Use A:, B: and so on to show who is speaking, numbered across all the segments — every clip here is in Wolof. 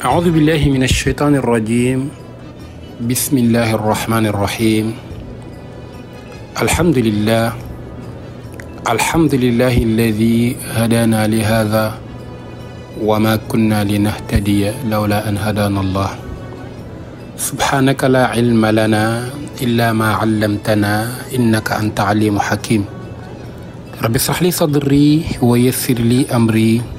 A: أعوذ بالله من الشيطان الرجيم بسم الله الرحمن الرحيم الحمد لله الذي هدانا لهذا وما كنا لنهتدي لولا أن هدانا الله سبحانك لا علم لنا إلا ما علمتنا إنك أنت عليم حكيم رب اشرح لي صدري ويسر لي أمري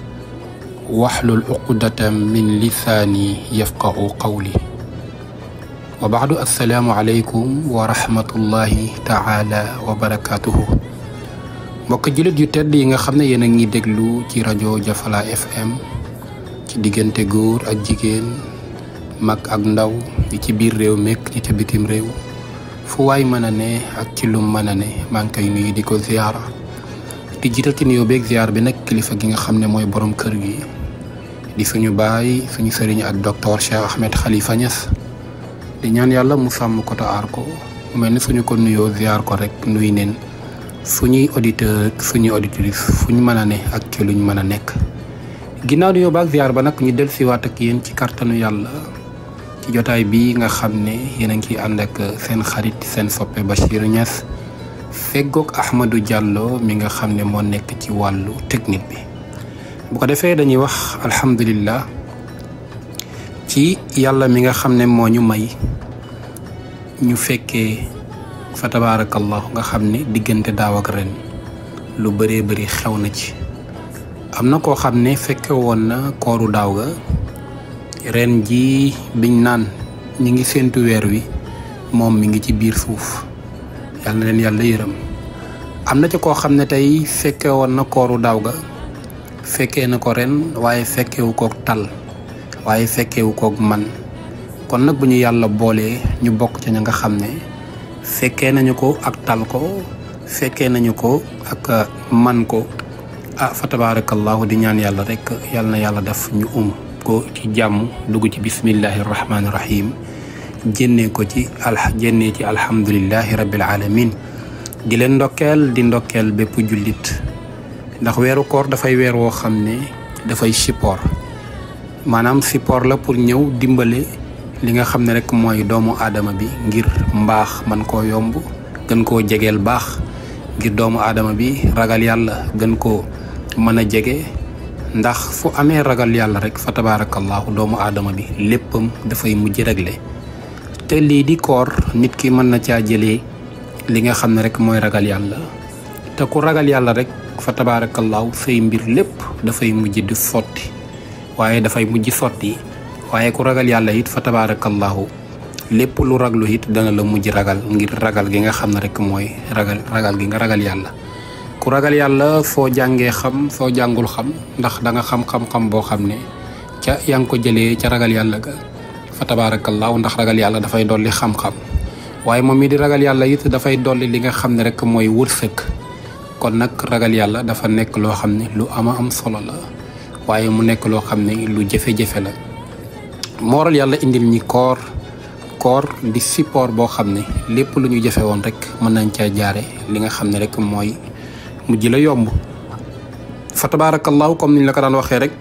A: واحلل عقدة من لساني يفقهوا قولي وبعد السلام عليكم ورحمة الله تعالى وبركاته mbokk jullit yu tedd yi nga xam ne yéen a ngi déglu ci rajo Jafala FM ci diggante góor ak jigéen mag ak ndaw yi ci biir réew mekk ci ca bitim réew fu waay mën a ne ak ci lu mën a ne maa ngi koy nuyu di ko ziyaara di jiital ci nuyoo beeg ziyaar bi nag kilifa gi nga xam ne mooy borom kër gi di suñu baay suñu sëriñ ak docteur Cheikh Ahmed Khalifa Niass di ñaan yàlla mu sàmm ko te aar ko mu mel ni suñu ko nuyoo ziyaar ko rek nuy neen suñuy auditeur suñuy auditrice fuñ mën a ne ak ci luñ mën a nekk ginnaaw nuyoo ba ak ziyaar ba nag ñu del siwaat ak yéen ci kartanu yàlla ci jotaay bi nga xam ne yéen a ngi ciy ànd ak seen xarit seen soppe Bachir Niass feggoog Ahmadou Diallo mi nga xam ne moo nekk ci wàllu technique bi bu ko defee dañuy wax alhamdulillah ci yàlla mi nga xam ne moo ñu may ñu fekkee fa tabaarakallahu nga xam ne diggante daaw ak ren lu bëree bëri xew na ci am na koo xam ne fekke woon na kooru daaw ga ren ji biñ naan ñi ngi séentu weer wi moom mi ngi ci biir suuf yàlla na leen yàlla yërëm am na ci koo xam ne tey fekke woon na kooru daaw ga fekkee na ko ren waaye fekkewu kook tal waaye fekkewu kook man kon nag bu ñu yàlla boolee ñu bokk ci ña nga xam ne fekkee nañu ko ak tal ko fekkee nañu ko ak man ko fa tabaarakallahu di ñaan yàlla rek yàlla na yàlla def ñu ko ci jàmm dugg ci bismillahi rahmaani rahim jénnee ci alhamdulillahi rabbil alamin di leen ndokkeel bépp jullit ndax weeru koor dafay weer woo xam ne dafay support maanaam support la pour ñëw dimbale li nga xam ne rek mooy doomu aadama bi ngir mbaax man koo yomb gën koo jegeel baax ngir doomu aadama bi ragal yàlla gën koo mën a jege ndax fu amee ragal yàlla rek fa tabaarakallahu doomu aadama bi léppam dafay mujj réglé te lii di koor nit ki mën na caa jëlee li nga xam ne rek mooy ragal yàlla te ku ragal yàlla rek fa tabaarakallahu say mbir lépp dafay mujj di sotti waaye waaye ku ragal yàlla it fa tabaarakallahu lépp lu raglu it dana la mujj ragal ngir ragal gi nga xam ne rek mooy ragal gi nga ragal yàlla ku ragal yàlla soo jàngee xam soo jàngul xam ndax da nga xam-xam boo xam ne ca yaa ngi ko jëlee ca ragal yàlla ga fa tabaarakallahu ndax ragal yàlla dafay dolli xam-xam waaye moom mi di ragal yàlla it dafay dolli li nga xam ne rek mooy wërsëg kon nag ragal yàlla dafa nekk loo xam ne lu ama am solo la waaye mu nekk loo xam ne lu jafe-jafe la moo waral yàlla indil ñi koor di support boo xam ne lépp lu ñu jafe woon rek mën nañ caa jaare li nga xam ne rek mooy mujj la yomb fa tabaarakallahu comme niñ la ko daan waxee rek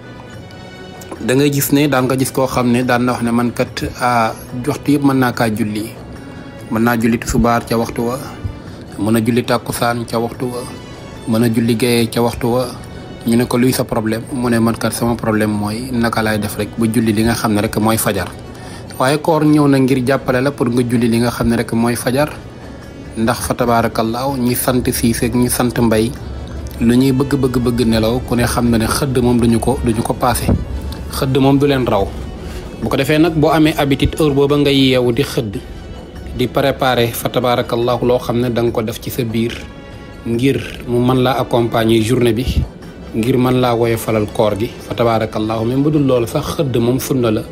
A: da ngay gis ne daan nga gis koo xam ne daan na wax ne man kat waxtu yëpp mën naa kaa julli mën naa julli tisbaar ca waxtu wa mën a julli tàkkusaan ca waxtu wa mën a julli gaye ca waxtu wa ñu ne ko luy sa problème mu ne man kat sama problème mooy naka laay def rek ba julli li nga xam ne rek mooy fajar waaye koor ñëw na ngir jàppale la pour nga julli li nga xam ne rek mooy fajar ndax fa tabaarakallaahu ñi sant Siise ñi sant Mbay lu ñuy bëgg nelaw ku ne xam na ne xëdd moom duñu ko paase xëdd moom du leen raw bu ko defee nag boo amee habitude heure booba nga yeewu di xëdd di préparer fa tabaarakallaahu loo xam ne da nga ko def ci sa biir ngir mu mën laa accompagner journée bi ngir mën laa woyofalal koor gi fa tabaarakallaahu même bu dul loolu sax xëdd moom sunna la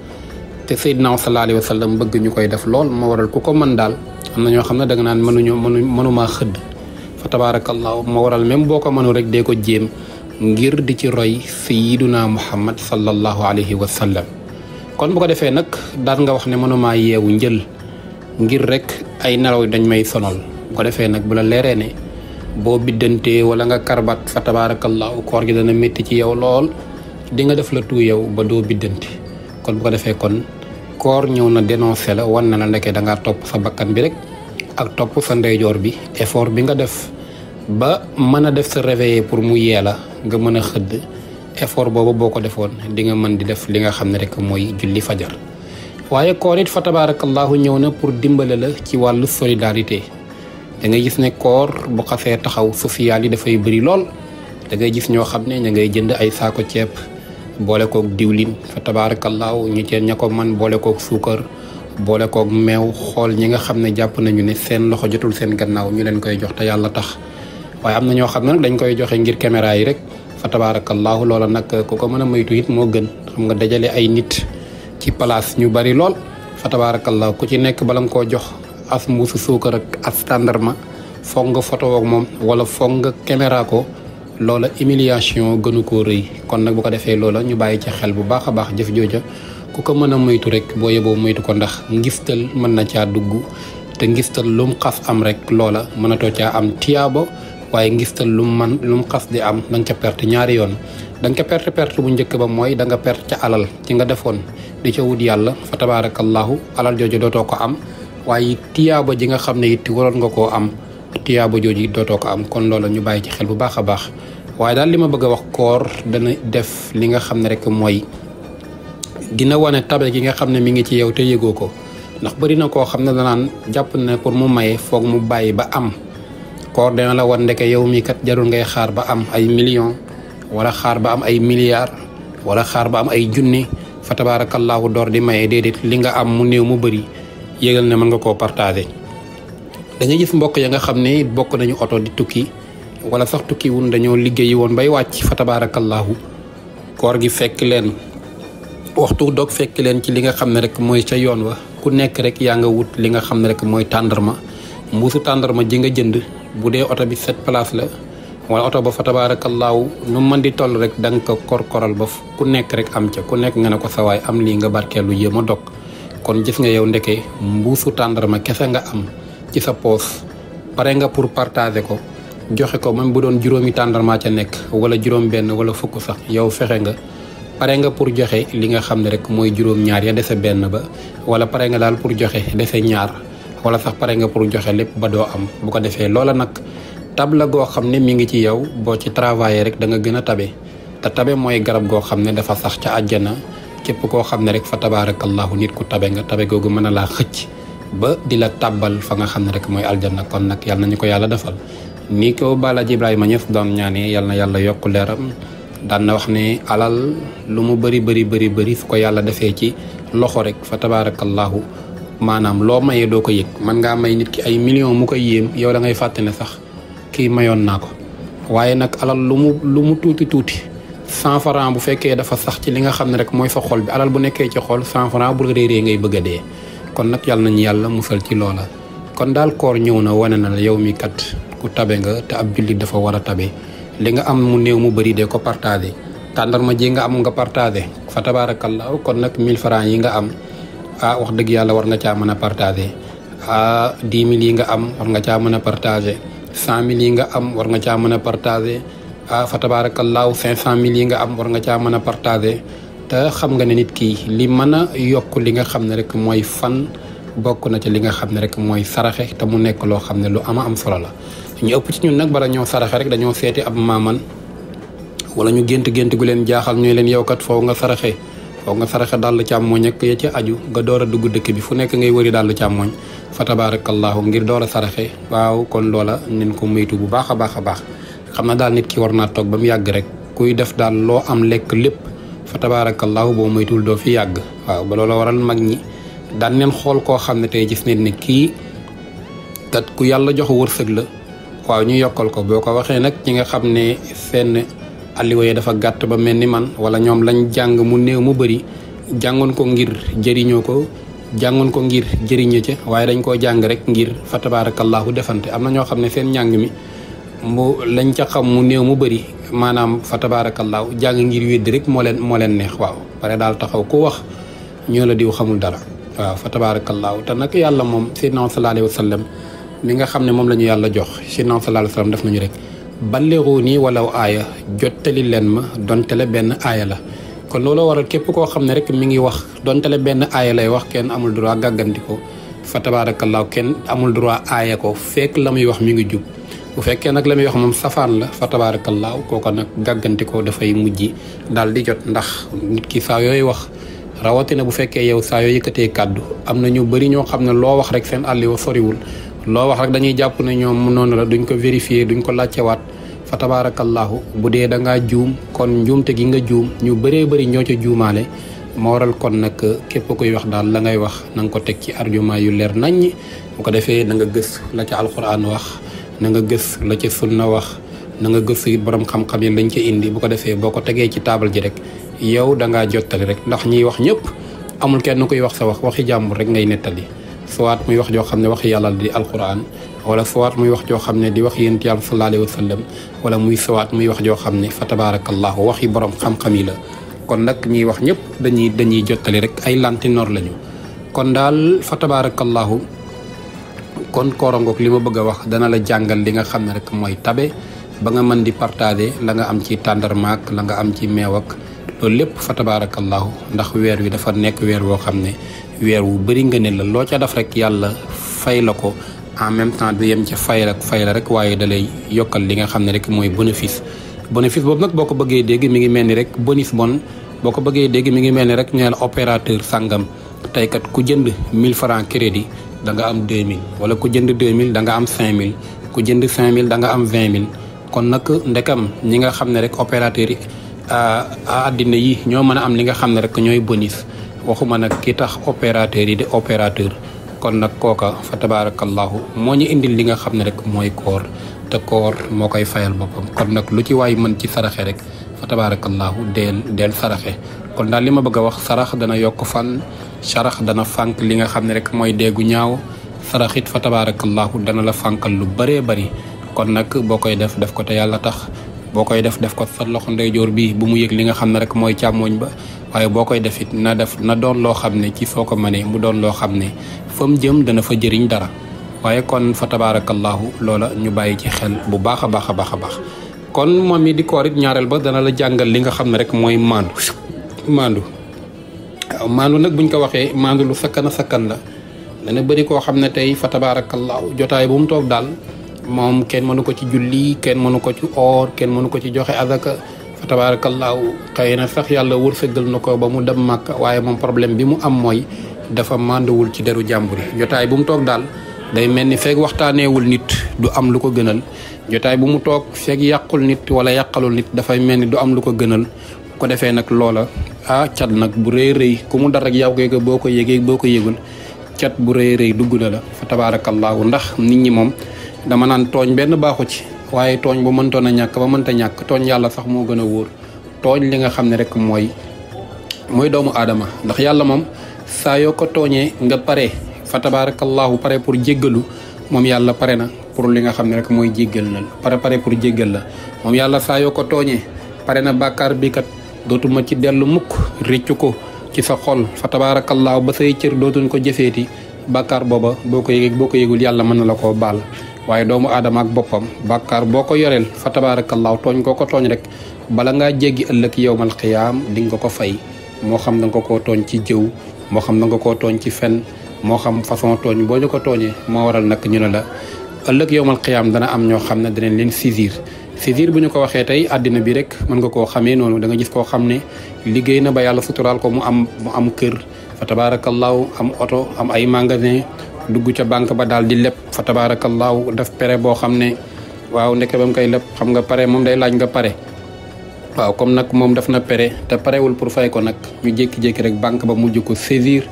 A: te Seydina sallallaahu alayhi wa sallam bëgg ñu koy def lool moo waral ku ko mën daal am na ñoo xam ne da nga naan mënumaa xëdd fa tabaarakallaahu moo waral même boo ko mënu rek dee ko jéem ngir di ci roy sayyiduna Muhammad sallallahu alayhi wa sallam kon bu ko defee nag daan nga wax ne mënumaa yeewu njël ngir rek ay nelaw dañ may sonal bu ko defee nag bu la leeree ne boo biddantee wala nga karbat fa tabaarakallaahu koor gi dana métti ci yow lool di nga def la tu yow ba doo biddanti kon bu ko defee kon koor ñëw na dénoncé la wan na la ndeke da ngaa topp sa bakkan bi rek ak topp sa ndeyjoor bi effort bi nga def ba mën a def sa réveillé pour mu yee la nga mën a xëdd effort boobu boo ko defoon di nga mën di def li nga xam ne rek mooy julli fajar. waaye koor it fa tabarakallahu ñëw na pour dimbale la ci wàllu solidarité da ngay gis ne koor bu xasee taxaw social yi dafay bëri lool da ngay gis ñoo xam ne ña ngay jënd ay saako ceeb boole kook diwlin fa tabarakallahu ñu ceen ña ko man boole kook suukar boole kook meew xool ñi nga xam ne jàpp nañu ne seen loxo jotul seen gannaaw ñu leen koy jox te yàlla tax. waaye am na ñoo xam ne nag dañ koy joxe ngir caméra yi rek fa tabarakallahu loola nag ku ko mën a moytu it moo gën xam nga dajale ay nit ci place ñu bari lool fa tabarakallahu ku ci nekk bala nga koo jox as mbuusu suukar ak as tàndarma foog nga photo ak moom wala foog nga caméra ko loola humiliation gënu koo rëy kon nag bu ko defee loola ñu bàyyi ci xel bu baax a baax jëf jooja ku ko mën a moytu rek boo yeboo moytu ko ndax ngistal mën na caa dugg te ngistal lum xas am rek loola mënatoo caa am tiyaabo waaye ngistal lum xas di am da nga ca perte ñaari yoon da nga ca perte bu njëkk ba mooy da nga perte ca alal ci nga defoon di ca wut yàlla fa tabarakallahu alal jooju dootoo ko am waaye tiyaaba ji nga xam ne it waroon nga koo am tiyaaba jooju dootoo ko am kon loola ñu bàyyi ci xel bu baax a baax. waaye daal li ma bëgg a wax koor dana def li nga xam ne rek mooy dina wane tabe gi nga xam ne mi ngi ci yow te yëgoo ko ndax bëri na koo xam ne danaan jàpp ne pour mu maye foog mu bàyyi ba am koor dana la wan ndeke yow mi kat jarul ngay xaar ba am ay millions wala xaar ba am ay milliards wala xaar ba am ay junni fa tabarakallahu door di maye déedéet li nga am mu néew mu bëri yëgal ne mën nga koo partager. dañuy gis mbokk ya nga xam ne bokk nañu oto di tukki wala sax tukki wun dañoo liggéeyi woon bay wàcc fa tabarakallahu koor gi fekk leen waxtu dog fekk leen ci li nga xam ne rek mooy ca yoon wa ku nekk rek yaa nga wut li nga xam ne rek mooy tàndarma mbuusu tàndarma ji nga jënd bu dee oto bi 7 places la wala oto ba fa tabaarakallaahu nu mën di toll rek da nga ko korkoral ba ku nekk rek am ca ku nekk nga ne ko sawaay am lii nga barkeelu yéem a dog kon gis nga yow ndeke mbuusu tàndarma kese nga am ci sa poos pare nga pour partager ko joxe ko même bu doon juróomi tàndarma ca nekk wala juróom benn wala fukk sax yow fexe nga pare nga pour joxe li nga xam ne rek mooy juróom-ñaar ya dese benn ba wala pare nga daal pour joxe dese ñaar wala sax pare nga pour joxe lépp ba doo am bu ko defee loola nag tab la goo xam ne mi ngi ci yow boo ci travailler rek da nga gën a tabe te tabe mooy garab goo xam ne dafa sax ca àjjana képp koo xam ne rek fa tabaarakallahu nit ku tabe nga tabe googu mën a laa xëcc ba di la tàbbal fa nga xam ne rek mooy aljanna kon nag yàlla nañu ko yàlla defal ni ko Balaji Ibrahima Niass doon ñaanee yàlla na yàlla yokku leeram daan na wax ne alal lu mu bëri su ko yàlla defee ci loxo rek fa tabaarakallahu maanaam loo mayee doo ko yëg mën ngaa may nit ki ay millions mu koy yéem yow da ngay fàtte ne sax kii mayoon naa ko waaye nag alal lu mu tuuti 100 francs bu fekkee dafa sax ci li nga xam ne rek mooy sa xol bi alal bu nekkee ci xol 100 francs bu réeree ngay bëgg a dee kon nag yàlla nañu yàlla musal ci loola kon daal koor ñëw na wane na la yow mi kat ku tabe nga te ab jullit dafa war a tabe li nga am mu néew mu bëri de ko partagé tàndarma ji nga am nga partagé fa tabaarakallaahu kon nag 1000 francs yi nga am wax dëgg yàlla war nga caa mën a partagé 10 000 yi nga am war nga caa mën a partagé 100 000 yi nga am war nga caa mën a partagé fa tabaarakallaahu 500 000 yi nga am war nga caa mën a partagé te xam nga ne nit ki li mën a yokk li nga xam ne rek mooy fan bokk na ci li nga xam ne rek mooy saraxe te mu nekk loo xam ne lu am solo la ñu ëpp ci ñun nag bala ñoo saraxe rek dañoo seeti ab maaman wala ñu gént gu leen jaaxal ñooy leen yow kat foo nga saraxe dàll càmmooñ ak ya ca aju nga door a dugg dëkk bi fu nekk ngay wëri dàll càmmooñ fa tabarakallahu ngir door a saraxe waaw kon loola nen ko moytu bu baax a baax xam na daal nit ki war naa toog ba mu yàgg rek kuy def daal loo am lekk lépp fa tabarakallahu boo moytul doo fi yàgg waaw ba loola waral mag ñi daan neen xool koo xam ne tey gis neen ne kii kat ku yàlla jox wërsëg la waaw ñu yokkal ko boo ko waxee nag ñi nga xam ne seen alliwa yi dafa gàtt ba mel ni man wala ñoom lañ jàng mu néew mu bëri jàngoon ko ngir jëriñoo ko jàngoon ko ngir jëriñe ca waaye dañ koo jàng rek ngir fa tabarakallahu defante am na ñoo xam ne seen njàng mi mu lañ ca xam mu néew mu bëri maanaam fa tabarakallahu jàng ngir weddi rek moo leen neex waaw pare daal taxaw ku wax ñoo la diw xamul dara waaw fa tabarakallahu te nag yàlla moom sayyidina sallallahu alayhi wa sallam mi nga xam ne moom la ñu yàlla jox sayyidina sallallahu alayhi wa sallam def nañu rek ballighu nii walaw aaya jottali leen ma dontele benn aaya la kon looloo waral képp koo xam ne rek mi ngi wax donte le benn aaya lay wax kenn amul droit gàgganti ko fa tabaarakallaahu kenn amul droit aaya ko fekk la muy wax mi ngi jub bu fekkee nag la muy wax moom safaan la fa tabaarakallaahu kooko nag gàgganti ko dafay mujj daal di jot ndax nit ki saa yooyu wax rawatina bu fekkee yow saa yoo yëkkatee kàddu am na ñu bëri ñoo xam ne loo wax rek seen àlli wa soriwul loo wax rek dañuy jàpp ne ñoom noonu la duñ ko vérifier duñ ko laajtewaat fa tabaarakallaahu bu dee da ngaa juum kon njuumte gi nga juum ñu bëree bëri ñoo ca juumaale moo waral kon nag képp kuy wax daal la ngay wax na nga ko teg ci argument yu leer naññ bu ko defee na nga gës la ca alquran wax na nga gës la ca sunna wax na nga gës it borom xam-xam yi lañ ca indi bu ko defee boo ko tegee ci taabal ji rek yow da ngaa jottali rek ndax ñiy wax ñëpp amul kenn kuy wax sa waxi jàmbur rek ngay nettali soit muy wax joo xam ne waxi yàlla di alquran wala soit muy wax joo xam ne di wax yént yàlla sallallahu alayhi wa sallam wala muy soit muy wax joo xam ne fa tabarakallahu waxi borom xam-xam yi la kon nag ñiy wax ñëpp dañuy jottali rek ay lantinoor lañu kon daal fa tabarakallahu kon koorangoog li ma bëgg a wax dana la jàngal li nga xam ne rek mooy tabe ba nga mën di partager la nga am ci tàndarmaak la nga am ci meew ak loolu lépp fa tabarakallahu ndax weer wi dafa nekk weer woo xam ne weer wu bëri nga ne la loo ca def rek yàlla fay la ko en même temps du yem ca fay la rek waaye da lay yokkal li nga xam ne rek mooy bénéfice boobu nag boo ko bëggee dégg mi ngi mel ni rek bonus bon boo ko bëggee dégg mi ngi mel ni rek ñu ne la opérateur sàngam tey kat ku jënd 1000 francs crédit da nga am 2000 wala ku jënd 2000 da nga am 5000 ku jënd 5000 da nga am 20000 kon nag ndekam ñi nga xam ne rek opérateur yi àddina yi ñoo mën a am li nga xam ne rek ñooy bonus waxuma nag ki tax opérateur yi di opérateur kon nag kooka fa tabarakallahu moo ñu indil li nga xam ne rek mooy koor te koor moo koy fayal boppam kon nag lu ci waay mën ci saraxe rek fa tabarakallahu deel saraxe kon daal li ma bëgg a wax sarax dana yokk fan sarax dana fànk li nga xam ne rek mooy déggu ñaaw saraxit fa tabarakallahu dana la fànkal lu bëree bëri kon nag boo koy def ko te yàlla tax boo koy def ko sa loxo ndeyjoor bi bu mu yëg li nga xam ne rek mooy càmmooñ ba waaye boo koy def it na doon loo xam ne ci soo ko mënee mu doon loo xam ne fa mu jëm dana fa jëriñ dara waaye kon fa tabarakallahu loola ñu bàyyi ci xel bu baax a baax a baax a baax kon moom mi di koor it ñaareel ba dana la jàngal li nga xam ne rek mooy maandu waaw maandu nag buñ ko waxee maandu lu sakkan la dana bëri koo xam ne tey fa tabarakallahu jotaay bu mu toog daal moom kenn mënu ko ci julli kenn mënu ko ci oor kenn mënu ko ci joxe azaka fa tabaarakallaahu xëy na sax yàlla wërsëgal na ko ba mu dem màkk waaye moom problème bi mu am mooy dafa mànduwul ci deru jàmbur yi jotaay bu mu toog daal day mel ni feeg waxtaaneewul nit du am lu ko gënal jotaay bu mu toog feeg yàqul nit wala yàqalul nit dafay mel ni du am lu ko gënal ko defee nag loola cat nag bu rëy ku mu dar rek yow ko boo ko yëgee boo ko yëgul cat bu rëy dugg na la fa tabaarakallaahu ndax nit ñi moom dama naan tooñ benn baaxu ci waaye tooñ bu mëntoon a ñàkk ba mënta ñàkk tooñ yàlla sax moo gën a wóor tooñ li nga xam ne rek mooy doomu aadama ndax yàlla moom saa yoo ko tooñee nga pare fa tabarakallahu pare pour jéggalu moom yàlla pare na pour li nga xam ne rek mooy jéggal na pare pour jéggal la moom yàlla saa yoo ko tooñee pare na bàkkaar bi kat dootuma ci dellu mukk réccu ko ci sa xol fa tabarakallahu ba say cër dootuñ ko jëfeeti bàkkaar booba boo ko yëgul yàlla mën na la koo baal waaye doomu aadama ak boppam bàkkaar boo ko yoreel fa tabaarakallaahu tooñ koo ko tooñ rek bala ngaa jéggi ëllëg yowmal xiyaam di nga ko fay moo xam da nga koo tooñ ci jëw moo xam da nga koo tooñ ci fen moo xam façon tooñ boo ñu ko tooñee moo waral nag ñu ne la ëllëg yowmal xiyaam dana am ñoo xam ne dinañ leen saisir bu ñu ko waxee tey àddina bi rek mën nga koo xamee noonu da nga gis koo xam ne liggéey na ba yàlla suturaal ko mu am kër fa tabaarakallaahu am oto am ay magasin dugg ca banque ba daal di leb fa tabaarakallaahu def pere boo xam ne waaw ndeke ba mu koy leb xam nga pare moom day laaj nga pare waaw comme nag moom def na pere te parewul pour fay ko nag ñu jékki-jékki rek banque ba mujj ko saisir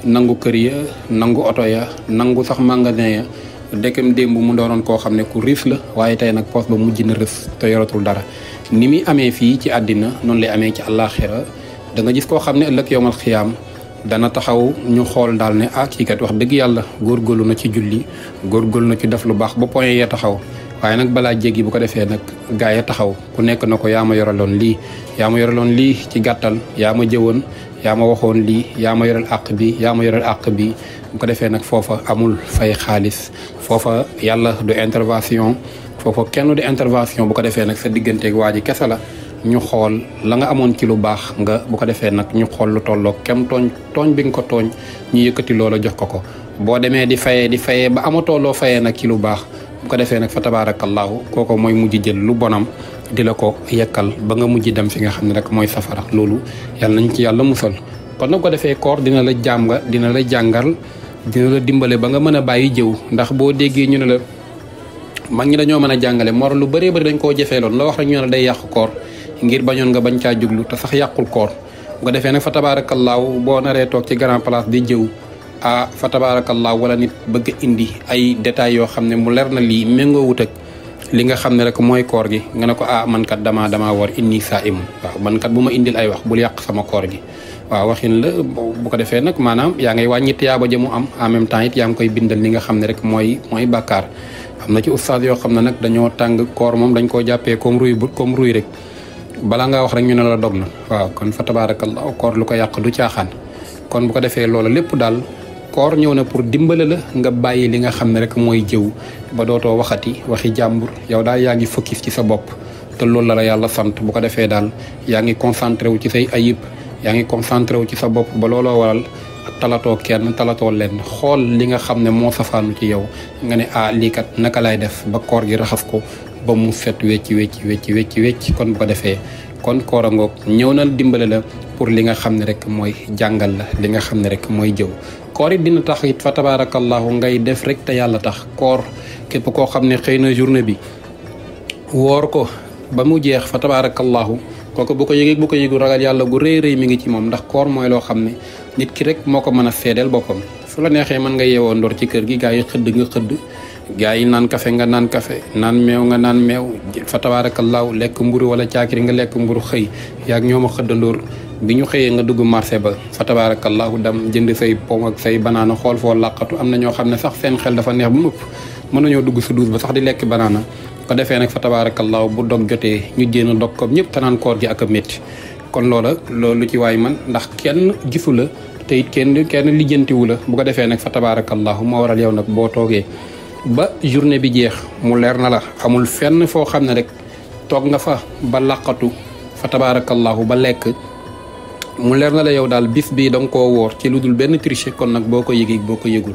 A: nangu kër ya nangu oto ya nangu sax magasin ya dekkem démb mu doonoon koo xam ne ku riis la waaye tey nag poos ba mujj na rës te yoratul dara ni muy amee fii ci àddina noonu lay amee ci àllaaxira da nga gis koo xam ne ëllëg yowmal xiyaam dana taxaw ñu xool daal ne kii kat wax dëgg yàlla góorgóorlu na ci julli góorgóorlu na ci def lu baax ba point yee taxaw waaye nag balaa jéggi bu ko defee nag gaa yi taxaw ku nekk na ko yaa ma yoraloon lii ci gàttal yaa ma jëwoon yaa ma waxoon lii yaa ma yoral àq bi bu ko defee nag foofa amul fay xaalis foofa yàlla du intervention foofa kenn du intervention bu ko defee nag sa digganteeg waa ji kese la ñu xool la nga amoon ci lu baax nga bu ko defee nag ñu xool lu tolloo kem tooñ bi nga ko tooñ ñu yëkkati loola jox ko boo demee di fayee ba amatoo loo fayee nag ci lu baax bu ko defee nag fa tabaarakallaahu kooko mooy mujj jël lu bonam di la ko yekkal ba nga mujj dem fi nga xam ne rek mooy safara loolu yàlla nañ ci yàlla musal kon nag ko defee koor dina la jàngal dina la dimbale ba nga mën a bàyyi jëw ndax boo déggee ñu ne la mag ñi dañoo mën a jàngale mor lu bëree bëri dañ koo jëfee loolu la wax rek ñu ne day yàq koor ngir bañoon nga bañ caa juglu te sax yàqul koor bu ko defee nag fa tabaarakallaahu boo naree toog ci grand place di jëw fa tabaarakallaahu wala nit bëgg indi ay détails yoo xam ne mu leer na lii méngoo wut ak li nga xam ne rek mooy koor gi nga ne ko man kat damaa war inni saa imun waaw man kat bu ma indil ay wax bul yàq sama koor gi waaw waxin la bu ko defee nag maanaam yaa ngay wàññi tiyaaba ja mu am en même temps it yaa ngi koy bindal li nga xam ne rek mooy bàkkaar am na ci ustaas yoo xam ne nag dañoo tàng koor moom dañ koo jàppee comme ruy rek balaa ngaa wax rek ñu ne la dog na waaw kon fa tabaarakallaahu koor lu ko yàq du caaxaan kon bu ko defee loola lépp daal koor ñëw na pour dimbale la nga bàyyi li nga xam ne rek mooy jëw ba dootoo waxati waxi jàmbur yow daal yaa ngi focus ci sa bopp te loolu la yàlla sant bu ko defee daal yaa ngi concentré wu ci say ayib yaa ngi concentré wu ci sa bopp ba looloo waral talatoo kenn talatoo leen xool li nga xam ne moo safaanu ci yow nga ne lii kat naka lay def ba koor gi raxas ko ba mu set wecc kon bu ko defee kon koor a ngoog ñëw na dimbale la pour li nga xam ne rek mooy jàngal la li nga xam ne rek mooy jëw koor it dina tax it fa tabaarakallaahu ngay def rek te yàlla tax koor képp koo xam ne xëy na journée bi woor ko ba mu jeex fa tabaarakallaahu kooku bu ko yëgee bu ko yëgu ragal yàlla gu rëy mi ngi ci moom ndax koor mooy loo xam ne nit ki rek moo ko mën a seedeel boppam su la neexee mën nga yeewoo ndoor ci kër gi gaa yi xëdd nga xëdd gaa yi naan kafe nga naan kafe naan meew nga naan meew fa tabaarakallaahu lekk mburu wala caakiri nga lekk mburu xëy yaag ñoo ma xëddandoor bi ñu xëyee nga dugg marché ba fa tabaarakallaahu dem jënd say pom ak say banaana xool foo làqatu am na ñoo xam ne sax seen xel dafa neex bu mu ëpp mën nañoo dugg su duus ba sax di lekk banaana ko defee nag fa tabaarakallaahu bu dog jotee ñu jéem a dog ko ñëpp te naan koor gi ak a métti kon loolu ci waay man ndax kenn gisu la te it kenn lijjantiwu la bu ko defee nag fa tabaarakallaahu moo waral yow nag boo toogee ba journée bi jeex mu leer na la amul fenn foo xam ne rek toog nga fa ba làqatu fa tabaarakallaahu ba lekk mu leer na la yow daal bis bii da nga koo woor ci lu dul benn triche kon nag boo ko yëgee boo ko yëgul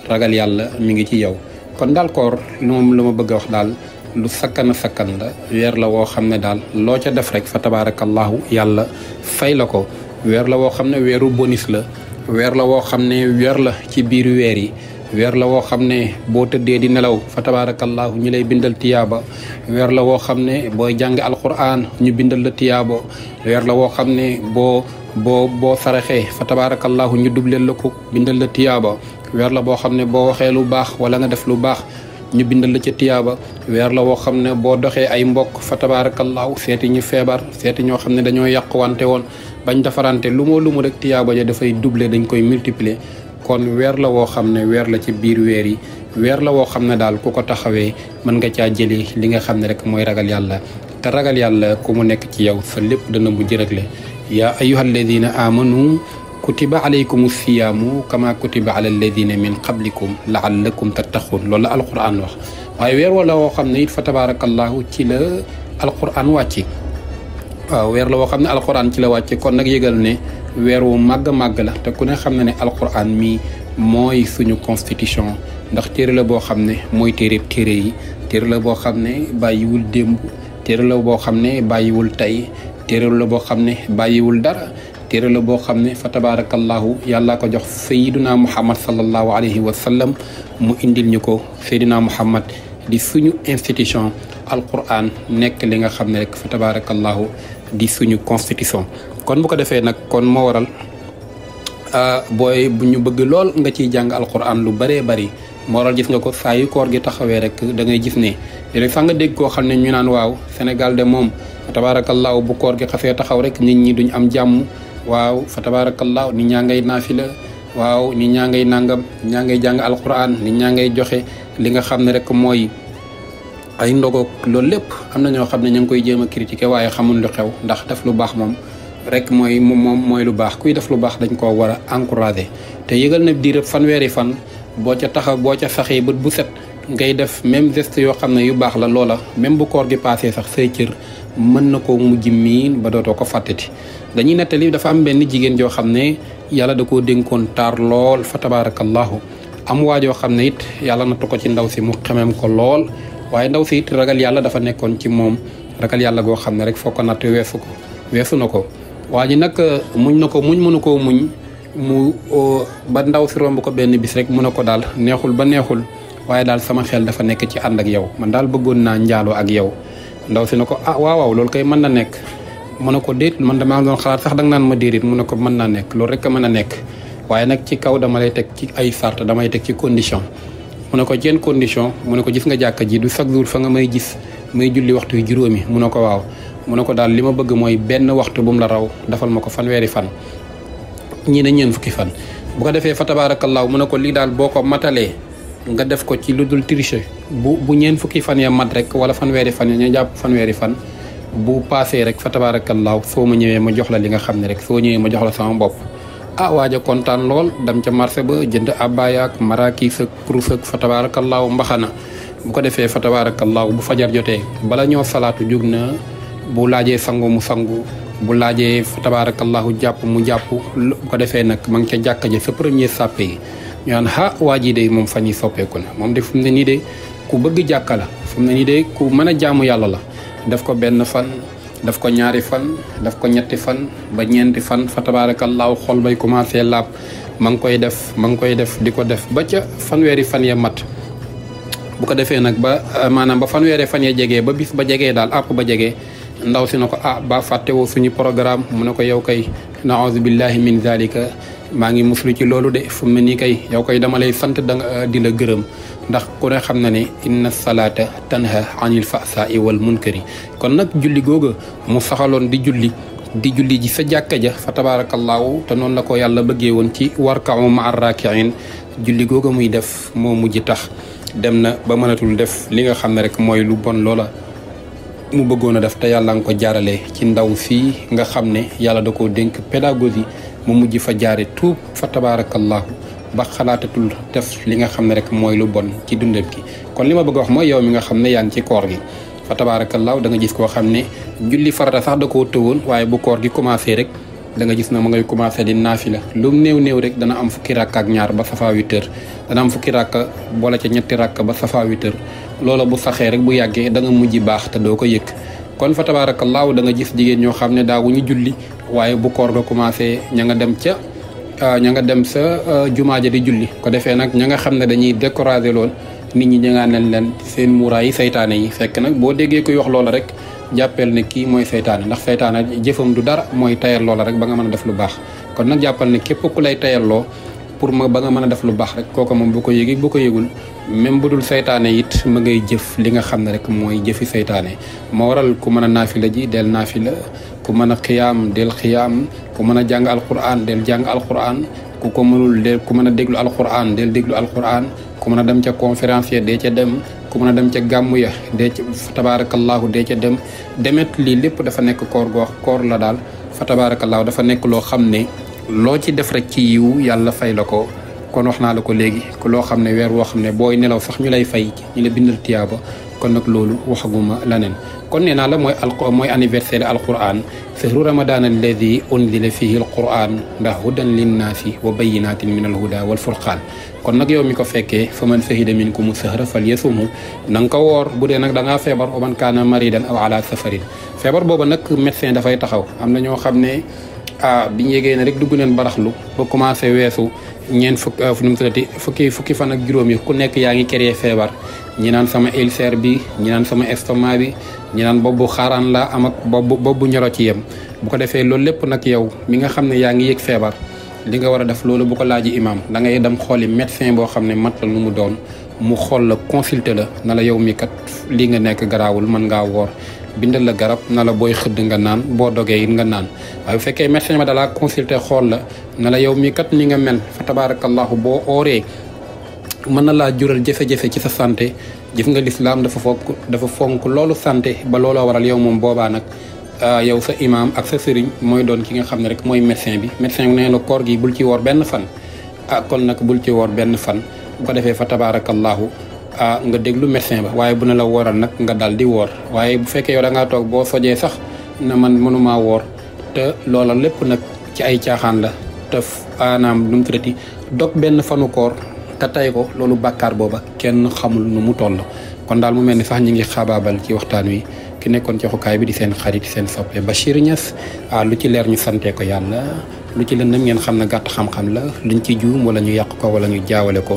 A: ragal yàlla mi ngi ci yow kon daal koor lu ma bëgg a wax daal lu sakkan la weer la woo xam ne daal loo ca def rek fa tabaarakallaahu yàlla fay la ko weer la woo xam ne weeru bonus la weer la woo xam ne weer la ci biir weer yi weer la woo xam ne boo tëddee di nelaw fa tabaarakallaahu ñu lay bindal tiyaaba weer la woo xam ne booy jàng alquran ñu bindal la tiyaaba weer la woo xam ne boo saraxee fa tabaarakallaahu ñu dubleel la ko bindal la tiyaaba weer la boo xam ne boo waxee lu baax wala nga def lu baax ñu bindal la ca tiyaaba weer la woo xam ne boo doxee ay mbokk fa tabaarakallaahu seeti ñu feebar seeti ñoo xam ne dañoo yàquwante woon bañ defarante lu mu rek tiyaaba ja dafay doubler dañ koy multiplier kon weer la woo xam ne weer la ci biir weer yi weer la woo xam ne daal ku ko taxawee mën nga caa jëlee li nga xam ne rek mooy ragal yàlla te ragal yàlla ku mu nekk ci yow sa lépp dana mujj régler yaa ayyuha alladina amanu kutiba alaykum siyaamu kama kutiba ala alladina min qablikum laallakum tattaxun loolu la alquran wax waaye weer wala woo xam ne it fa tabarakallahu ci la alquran wàcce waaw weer la woo xam ne alquran ci la wàcce kon nag yëgal ne weer wu màgg la te ku ne xam na ne alquran mi mooy suñu constitution ndax téere la boo xam ne mooy téere yi téere la boo xam ne bàyyiwul démb téere la boo xam ne bàyyiwul tey téere la boo xam ne bàyyiwul dara téere la boo xam ne fa tabarakallahu yàlla ko jox sayiduna muhammad sallallahu alayhi wa sallam mu indil ñu ko sayiduna muhammad di suñu institution alquran nekk li nga xam ne rek fa tabarakallahu di suñu constitution kon bu ko defee nag kon moo waral booy bu ñu bëgg lool nga ciy jàng alquran lu bëree bëri moo waral gis nga ko saa yu koor gi taxawee rek da ngay gis ne léeg sax nga dégg koo xam ne ñu naan waaw Sénégal de moom fa tabaarakallaahu bu koor gi xasee taxaw rek nit ñi duñ am jàmm waaw fa tabaarakallaahu nit ñaa ngay naafila waaw nit ñaa ngay nangam nit ñaa ngay jàng alquran nit ñaa ngay joxe li nga xam ne rek mooy ay ndogoog loolu lépp am na ñoo xam ne ñu ngi koy jéem a critiquer waaye xamul lu xew ndax def lu baax moom rek mooy lu baax kuy def lu baax dañ koo war a encourager te yëgal na diirëb fanweeri fan boo ca saxee bët bu set ngay def même geste yoo xam ne yu baax la loola même bu koor gi passé sax say cër mën na koo mujj miin ba dootoo ko fàtteti. dañuy nettali dafa am benn jigéen joo xam ne yàlla da koo dénkoon taar lool fa tabarakallahu am waajoo xam ne it yàlla nattu ko ci ndaw si mu xemem ko lool waaye ndaw si it ragal yàlla dafa nekkoon ci moom ragal yàlla goo xam ne rek foo ko natt weesu na ko waa ji nag muñ na ko mënu koo muñ mu ba ndaw si romb ko benn bis rek mu ne ko daal neexul ba neexul waaye daal sama xel dafa nekk ci ànd ak yow man daal bëggoon naa njaaloo ak yow ndaw si ne ko waaw loolu kay mën na nekk mu ne ko déet man damaa doon xalaat sax danga naan ma déedéet mu ne ko mën naa nekk loolu rek a mën a nekk waaye nag ci kaw dama lay teg ci ay sart damay teg ci condition mu ne ko jenn condition mu ne ko gis nga jàkka ji du chaque jour fa nga may gis may julli waxtu yu juróomi mu ne ko waaw mu ne ko daal li ma bëgg mooy benn waxtu bu mu la raw defal ma ko fanweeri fan ñii ne ñeen fukki fan bu ko defee fa tabaarakallaahu mu ne ko lii daal boo ko matalee nga def ko ci lu dul tricher bu ñeen fukki fan ya mat rek wala fanweeri fan ya ñu jàpp fanweeri fan bu paasee rek fa tabaarakallaahu soo ma ñëwee ma jox la li nga xam ne rek soo ñëwee ma jox la sama bopp waaja kontaan lool dem ca marché ba jënd abaya ak maraakis ak kurus ak fa tabaarakallaahu mbaxana bu ko defee fa tabaarakallaahu bu fajar jotee bala ñoo salaatu jug na bu laajee sangu mu sangu bu laajee fa tabaarakallaahu jàpp mu jàpp bu ko defee nag ma ngi ca jàkka ja sa premier sàppe yi ñu naan waa ji de moom fan yi soppeeku na moom de fu mu ne nii de ku bëgg jàkka la fu mu ne nii de ku mën a jaamu yàlla la daf ko benn fan daf ko ñaari fan daf ko ñetti fan ba ñeenti fan fa tabaarakallaahu xol bay commencé laab ma ngi koy def di ko def ba ca fanweeri fan ya mat bu ko defee nag ba maanaam ba fanweeri fan ya jegee ba bis ba jegee daal àpp ba jegee ndaw si na ko ba fàttewoo suñu programme mu ne ko yow kay naauzu billahi min zalika maa ngi muslu ci loolu de fu mu ne nii kay yow kay dama lay sant di la gërëm ndax ku ne xam na ne inna salaata tanha anil fahsaa'i wal munkari kon nag julli googa mu saxaloon di julli ji sa jàkka ja fa tabaarakallaahu te noonu la ko yàlla bëggee woon ci warka'u ma'a raaki'iin julli googa muy def moo mujj tax dem na ba mënatul def li nga xam ne rek mooy lu bon loola mu bëggoon a def te yàlla nga ko jaarale ci ndaw fii nga xam ne yàlla da koo dénk pédagogie mu mujj fa jaare tuub fa tabaarakallaahu ba xalaatatul def li nga xam ne rek mooy lu bon ci dundam gi kon li ma bëgg a wax mooy yow mi nga xam ne yaa ngi ci koor gi fa tabaarakallaahu da nga gis koo xam ne julli farata sax da koo tëwoon waaye bu koor gi commencé rek da nga gis na ma ngay commencé di naafila lu néew rek dana am fukki rakk ak ñaar ba safa 8 heures dana am fukki rakk boole ca ñetti rakk ba safa 8 heures loola bu saxee rek bu yàggee da nga mujj baax te doo ko yëg kon fa tabaarakallaahu da nga gis jigéen ñoo xam ne daawuñu julli waaye bu koor ga commencé ña nga dem sa jumaa ja di julli ko defee nag ña nga xam ne dañuy décourager lool nit ñi ña ngaa leen seen muuraay yi saytaane yi fekk nag boo déggee koy wax loola rek jàppeel ne kii mooy saytaane ndax saytaane jëfam du dara mooy tayal loola rek ba nga mën a def lu baax kon nag jàppal ne képp ku lay tayalloo pour ba nga mën a def lu baax rek kooku moom bu ko yëgee bu ko yëgul même bu dul saytaane it ma ngay jëf li nga xam ne rek mooy jëfi saytaane moo waral ku mën a naafila ji del naafila ku mën a xiyaam del xiyaam ku mën a jàng alquran del jàng alquran ku ko mënul del ku mën a déglu alquran del déglu alquran ku mën a dem ca conférence ya dee ca dem ku mën a dem ca gàmmu ya dee ca tabaarakallaahu dee ca demet lii lépp dafa nekk koor la daal fa tabaarakallaahu dafa nekk loo xam ne loo ci def rek ci yiw yàlla fay la ko kon wax naa la ko léegi ku loo xam ne weer woo xam ne booy nelaw sax ñu lay fay ñu la bindal tiyaaba kon nag loolu waxaguma leneen kon nee naa la mooy anniversaire alquran sahru ramadan alladi unzila fihi alquran ndax hudan linnaasi wa bayinatin min alhuda wal furqaan kon nag yow mi ko fekkee fa man shahida minkumu sahra falyasumhu na nga ko woor bu dee nag da ngaa feebar wa man kaana maridan aw ala safarin feebar booba nag médecin dafay taxaw am na ñoo xam ne biñu yégee ne rek dugg neen baraxlu ba commencé weesu ñeent fukki fan ak juróom yi ku nekk yaa ngi créé feebar ñi naan sama ulcère bi ñi naan sama estomac bi ñi naan boobu xaaraan la am ak boobu ñoro ci yem bu ko defee loolu lépp nag yow mi nga xam ne yaa ngi yëg feebar li nga war a def loolu bu ko laaji imam da ngay dem xooli médecin boo xam ne mat la nu mu doon mu xool la consulter la na la yow mi kat lii nga nekk garaawul mën ngaa woor bindal la garab na la booy xëdd nga naan boo dogee it nga naan waaye bu fekkee médecin ba dalaa consulter xool la na la yow mi kat ni nga mel fa tabarakallahu boo ooree mën na laa jural jafe-jafe ci sa santé gis nga lislaam dafa fonk loolu santé ba looloo waral yow moom boobaa nag yow sa imam ak sa sëriñ mooy doon ki nga xam ne rek mooy médecin bi nee la koor gi bul ci woor benn fan kon nag bul ci woor benn fan bu ko defee fa tabarakallahu nga déglu médecin ba waaye bu ne la wooral nag nga dal di woor waaye bu fekkee yow da ngaa toog boo sojee sax na man mënumaa woor te loola lépp nag ci ay caaxaan la te maanaam nu mu traité dog benn fanu koor te tay ko loolu bàkkaar booba kenn xamul nu mu toll kon daal mu mel ni sax ñi ngi xabaabal ci waxtaan wi ki nekkoon ci xukaay bi di seen xarit seen soppe Bachir Niass lu ci leer ñu sante ko yàlla lu ci lëndëm ngeen xam ne gàtt xam-xam la luñ ci juum wala ñu yàq ko wala ñu jaawale ko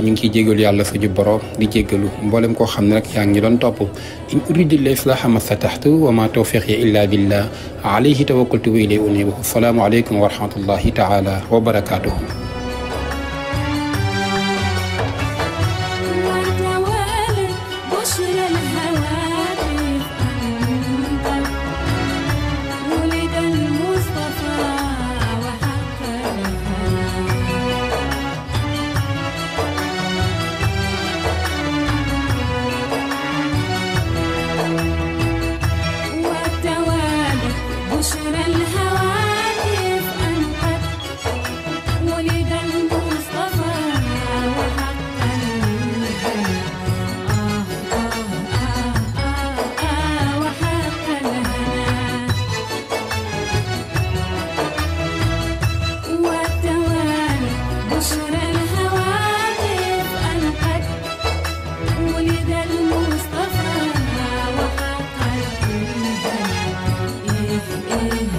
A: ñu ngi ciy jégalu yàlla suñu borom di jégalu mboolem koo xam ne rek yaa ngi ñu doon topp in uridu illa islaha ma stataxtu wa ma tawfiqi illa billah alayhi tawakkaltu wa ilayhi unibu assalaamu aleykum wa rahmatullahi taala wa barakatuhu
B: المصطفى وحق الهنا